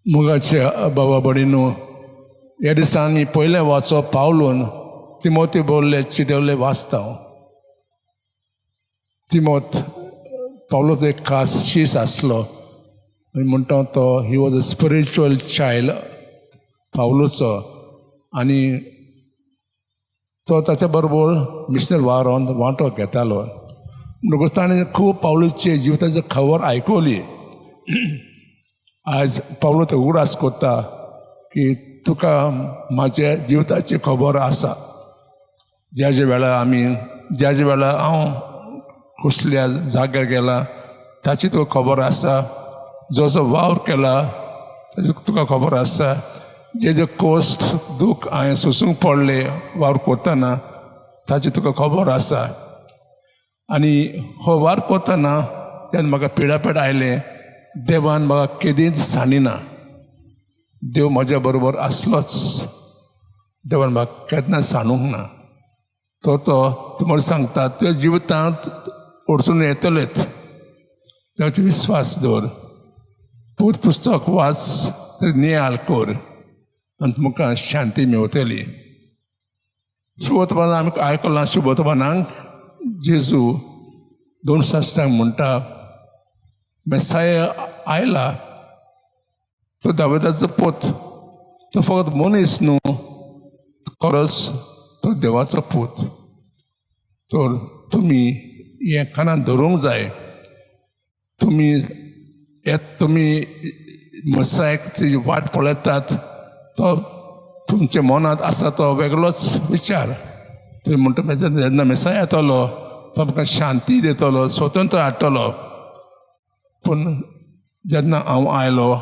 मोगाचे बाबा भयणींनो, ह्या दिसांनी पयलें वाचो पावलून तिमोती बोल्ले चिदेवले वाचता. तिमोत पावलोचो एक खास शीस आसलो आनी म्हणटा तो, he was a spiritual child पावलूचो आनी तो ताच्या बरोबर मिशनरी वावरांत वांटो घेतालो. म्हणटकूच ताणें खूब पावलूचे जिविताची खबर आयकली. आयज पावलो तो उगडास करता की तुका म्हाज्या जिविताची खबर आसा. ज्या ज्या वेळार आमी, ज्या ज्या वेळार हांव कसल्या जाग्यार गेला ताची तुका खबर आसा. जो जो वावर केला ताची तुका खबर आसा. जे जे कश्ट दूख हांवें सोंसूंक पडले वावर करतना ताची तुका खबर आसा. आनी हो वावर करतना जेन्ना म्हाका पिडापेड आयलें, देवान म्हाका केदींच सांडिना. देव म्हज्या बरोबर आसलोच. देवान म्हाका केन्ना सांडूंक ना. तो तो तुमकां सांगता, तुज्या जिवितांत अडचणी येतलेच, देवाचेर विस्वास दवर, पवित्र पुस्तक वाच, ते नियाळ कर आनी तुमकां शांती मेवतली. शुभवर्तमान आमी आयकलां. शुभवर्तमानाक जेजू दोन शास्त्रांक म्हणटा, मेसाय आयला तो दाविदाचो पूत. तो फकत मनीस न्हू, खरोच तो देवाचो पूत. तर तुमी हें कानान धरूंक जाय. तुमी येत, तुमी मसायक वाट पळयतात, तो तुमच्या मनांत आसा तो वेगळोच विचार. तुमी म्हणटा, जेन्ना मेसाय येतलो तो आमकां शांती दितलो, स्वतंत्र हाडटलो. पूण जेन्ना हांव आयलो,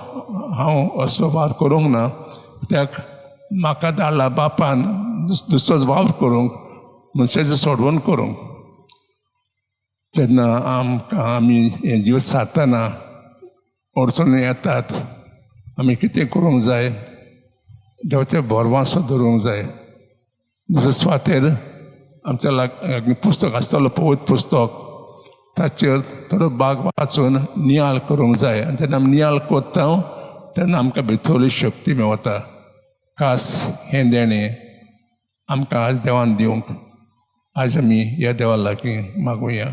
हांव असो वावर करूंक ना, कित्याक म्हाका धाडला बापान दुसरोच वावर करूंक, मनशाचें सोडवण करूंक. जेन्ना आमकां आमी हें जिवीत सारतना अडचणी येतात, आमी कितें करूंक जाय? देवाचें भरवंसो दवरूंक जाय. दुसरे सुवातेर आमच्या लागीं पुस्तक आसतलो, पवित्र पुस्तक, ताचेर थोडो भाग वाचून नियाळ करूंक जाय. आनी जेन्ना आमी नियाळ करता तेन्ना आमकां भितरली शक्ती मेवता. खास हें देणें आमकां आज देवान दिवंक आज आमी ह्या देवा लागीं मागुया.